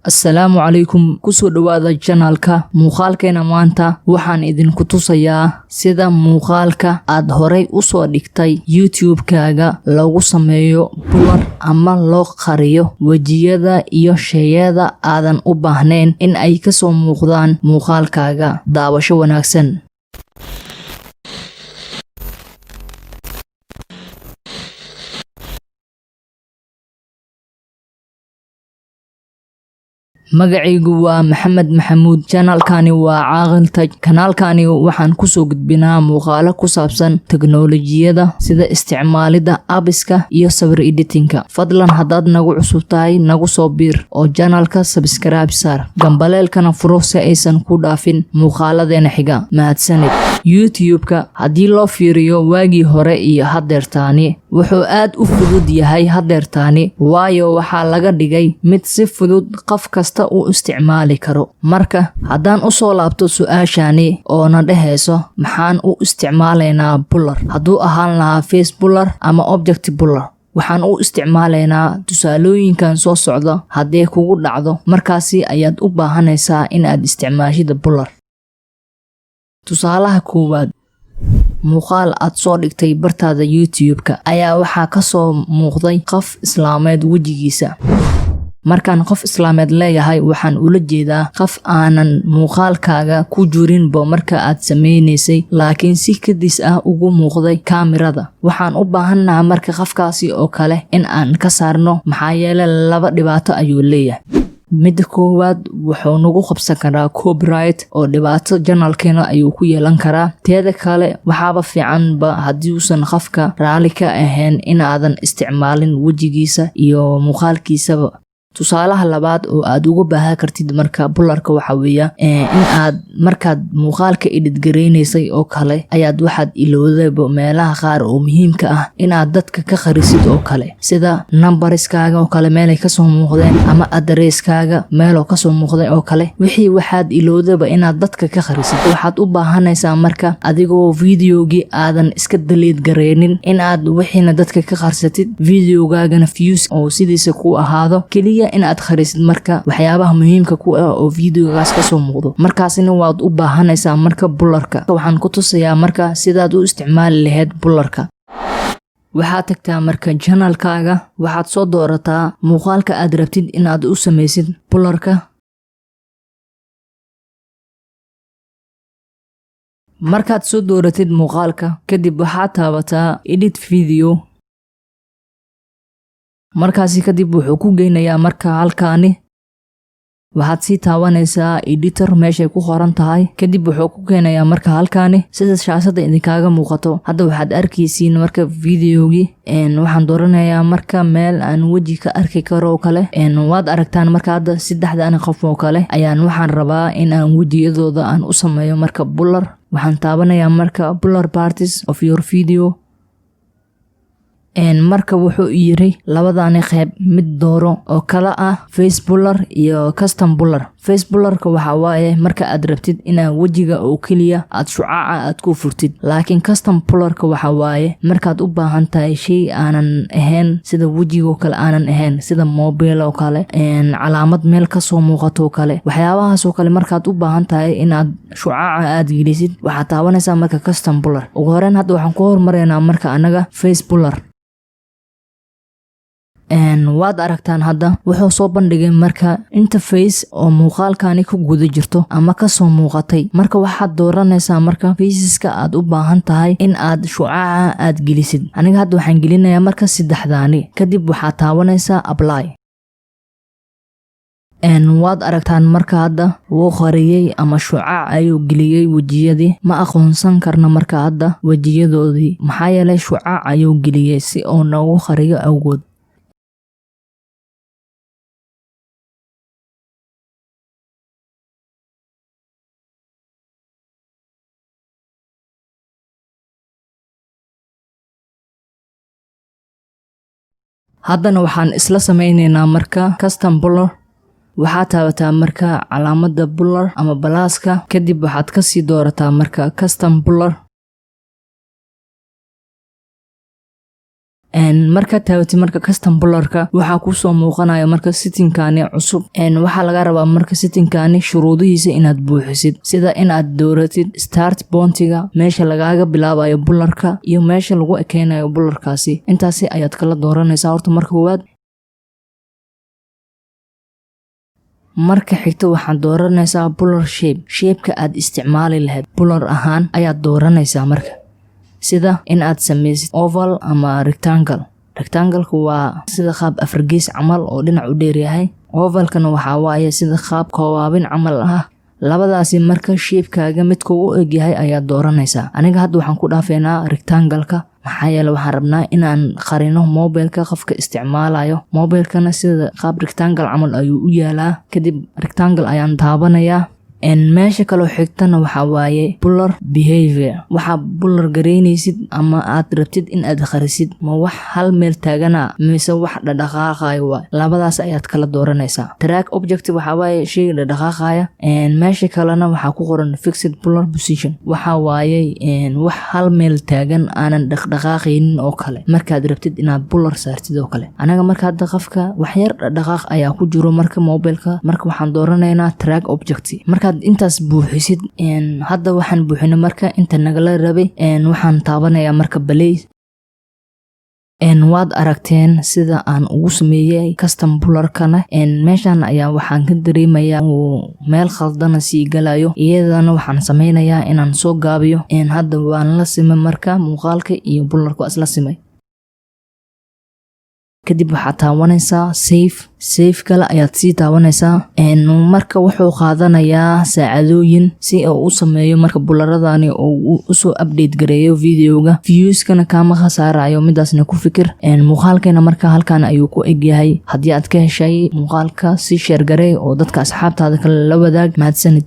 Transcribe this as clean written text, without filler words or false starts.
Assalaamu calaykum, kusoo dhowaada channelka. Muuqaalkeena maanta waxaan idinku tusayaa sida muuqaalka aad horay usoo dhigtay YouTube-kaaga loogu sameeyo blur ama loo qariyo wejiyada iyo sheyada aadan u baahnayn in ay kasoo muuqdaan muuqaalkaaga. Daawasho wanaagsan. Magacaygu waa Maxamed Maxamuud, channelkani waa Caaqil Taj. Kanaalkani waxaan kusoo gudbinaa muuqaalo ku saabsan teknoolojiyada, sida isticmaalida apps-ka iyo sawir editingka. Fadlan haddaad nagu cusub tahay, nagu soo biir oo channelka subscribe saar, gambaleelkana furo si aysan ku dhaafin muuqaaladeena xiga. Mahadsanid. YouTube-ka haddii loo fiiriyo waagii hore iyo haddeertaani, wuxuu aad u fudud yahay haddeertaani, waayo waxaa laga dhigay mid si fudud qof kasta u isticmaali karo. Marka haddaan usoo laabto su-aashani oona dhehayso, maxaan u isticmaalaynaa blur, hadduu ahaan lahaa face blur ama object blur, waxaan u isticmaalaynaa tusaalooyinkan soo socda. Haddee kugu dhacdo, markaasi ayaad u baahanaysaa in aad isticmaashida blur. Tusaalaha koowaad: muuqaal aad soo dhigtay bartaada YouTube-ka ayaa waxaa kasoo muuqday qof islaameed wejigiisa. Markaan qof islaameed leeyahay, waxaan ula jeedaa qof aanan muuqaalkaaga ku jirinba marka aad sameynaysay, laakiin si kadis ah ugu muuqday kaamirada. Waxaan u baahannaha marka qofkaasi oo kale in aan ka saarno, maxaa yeele laba dhibaato ayuu leeyahay. Midda koowaad, wuxuu nagu qabsan karaa copyright oo dhibaato channelkeena ayuu ku yeelan karaa. Teeda kale, waxaaba fiicanba haddii uusan qofka raali ka ahayn inaadan isticmaalin wejigiisa iyo muuqaalkiisaba. Tusaalaha labaad oo aad uga baahan kartid marka blurka waxa weeya in aad markaad muuqaalka edit gareynaysay oo kale ayaad waxaad ilowdayba meelaha qaar oo muhiimka ah inaad dadka ka qarisid oo kale, sida numberskaaga oo kale meelay kasoo muuqdeen ama addresskaaga meeloo kasoo muuqday oo kale. Wixii waxaad ilowdayba inaad dadka ka qarisid. Waxaad u baahanaysaa marka, adigoo videogii aadan iska delete gareynin, in aad wixiina dadka ka qarsatid, videogaagana views oo sidiisa ku ahaado, keliya in aad kharisid marka waxyaabaha muhiimka ku ah oo videogaas kasoo muuqdo. Markaasina waad u baahanaysaa marka blurka. Waxaan ku tusayaa marka sidaad u isticmaali lahayd blurka. Waxaad tagtaa marka channelkaaga, waxaad soo doorataa muuqaalka aad rabtid inaad u samaysid blurka. Markaad soo dooratid muuqaalka kadib, waxaad taabataa edit video. Markaasi kadib wuxuu ku geynayaa marka halkaani. Waxaad sii taabanaysaa editor meeshay ku qoran tahay. Kadib wuxuu ku keenayaa marka halkaani. Sida shaashada idinkaaga muuqato, hadda waxaad arkaysiin marka videogii. Waxaan dooranayaa marka meel aan weji ka arki karo oo kale. Waad aragtaan marka hadda saddexdan qof oo kale ayaan waxaan rabaa in aan wejiyadooda aan u sameeyo marka blur. Waxaan taabanayaa marka blur parts of your video. Marka wuxuu yiri labadani qeyb mid dooro, oo kala ah face blur iyo custom blur. Face blurka waxa waaye marka aad rabtid inaad wejiga oo keliya aad shucaaca aad ku furtid, laakiin custom blurka waxa waaye markaad u baahan tahay shay aanan ahayn sida wejigoo kale aanan ahayn, sida mobile oo kale, calaamad meel kasoo muuqato kale, waxyaabahaasoo kale. Markaad u baahan tahay inaad shucaaca aad gelisid, waxaad taabanaysaa marka custom blur. Ugu horeyn hadda waxaan ku hormaraynaa marka anaga face blur. Waad aragtaan, hadda wuxuu soo bandhigay marka interface oo muuqaalkani ku guda jirto ama kasoo muuqatay. Marka waxaad dooranaysaa marka faceska aad u baahan tahay in aad shucaaca aad gelisid. Aniga hadda waxaan gelinayaa marka saddexdaani. Kadib waxaad taabanaysaa apply. Waad aragtaan marka hadda wuu qariyey ama shucaac ayuu geliyey wejiyadii. Ma aqoonsan karna marka hadda wejiyadoodii, maxaa yeelay shucaac ayuu geliyey si uu noogu qariyo awgood. Haddana waxaan isla sameyneynaa marka custom blur. Waxaad taabataa marka calaamada blur ama pluska. Kadib waxaad kasii doorataa marka custom blur. Markaad taabatid marka custom blurka, waxaa kusoo muuqanaya marka settingkani cusub. Waxaa laga rabaa marka settingkani shuruudihiisa inaad buuxisid, sida inaad dooratid start pointiga, meesha lagaaga bilaabayo blurka iyo meesha lagu ekeynayo blurkaasi. Intaasi ayaad kala dooranaysaa horta marka koowaad. Marka xigta waxaad dooranaysaa blur shape. Shapeka aad isticmaali lahayd blur ahaan ayaad dooranaysaa marka, sida in aad sameysid oval ama rectangle. Rectangle-ka waa sida qaab afargees camal oo dhinac u dheeryahay. Ovalkana waxaa waaye sida qaab koowaabin camal ah. Labadaasi marka shapekaaga midka u egyahay ayaad dooranaysaa. Aniga hadda waxaan ku dhaafeynaa rectangle-ka, maxaa yeele waxaan rabnaa inaan qarino mobilka qofka isticmaalayo. Mobilkana sida qaab rectangle camal ayuu u yaalaa. Kadib rectangle ayaan taabanayaa. Meesha kaloo xigtana waxaa waaye blur behavior. Waxaa blur gareynaysid ama aad rabtid in aad qarisid, ma wax hal meel taagana mise wax dhadhaqaaqayo waay? Labadaas ayaad kala dooranaysaa. Track object waxaa waaye sheyga dhadhaqaaqaya. Meesha kalena waxaa ku qoran fixed blur position. Waxaa waaye wax hal meel taagan, aanan dhaqdhaqaaqaynin oo kale, markaad rabtid inaad blur saartid oo kale. Anaga marka hadda qofka wax yar dhaqdhaqaaq ayaa ku jiro marka mobilka, marka waxaan dooranaynaa track object. Markaad intaas buuxisid, hadda waxaan buuxinay marka inta nagala rabay, waxaan taabanayaa marka play. Waad aragteen sida aan ugu sameeyey custom blurkana. Meeshan ayaa waxaan ka dareemayaa uu meel khaldana sii galayo. Iyadana waxaan sameynayaa inaan soo gaabiyo. Hadda waan la simay marka muuqaalka iyo blurka waa isla simay. Kadib waxaad taabanaysaa save. Save kale ayaad sii taabanaysaa. Marka wuxuu qaadanayaa saacadooyin si uu u sameeyo marka blurradani uu usoo update gareeyo videoga. Viewskana kaama khasaarayo, midaasna ku fikir. Muuqaalkeena marka halkan ayuu ku egyahay. Haddii aad ka heshay muuqaalka, si share garey oo dadka asxaabtaada kale la wadaag. Mahadsanid.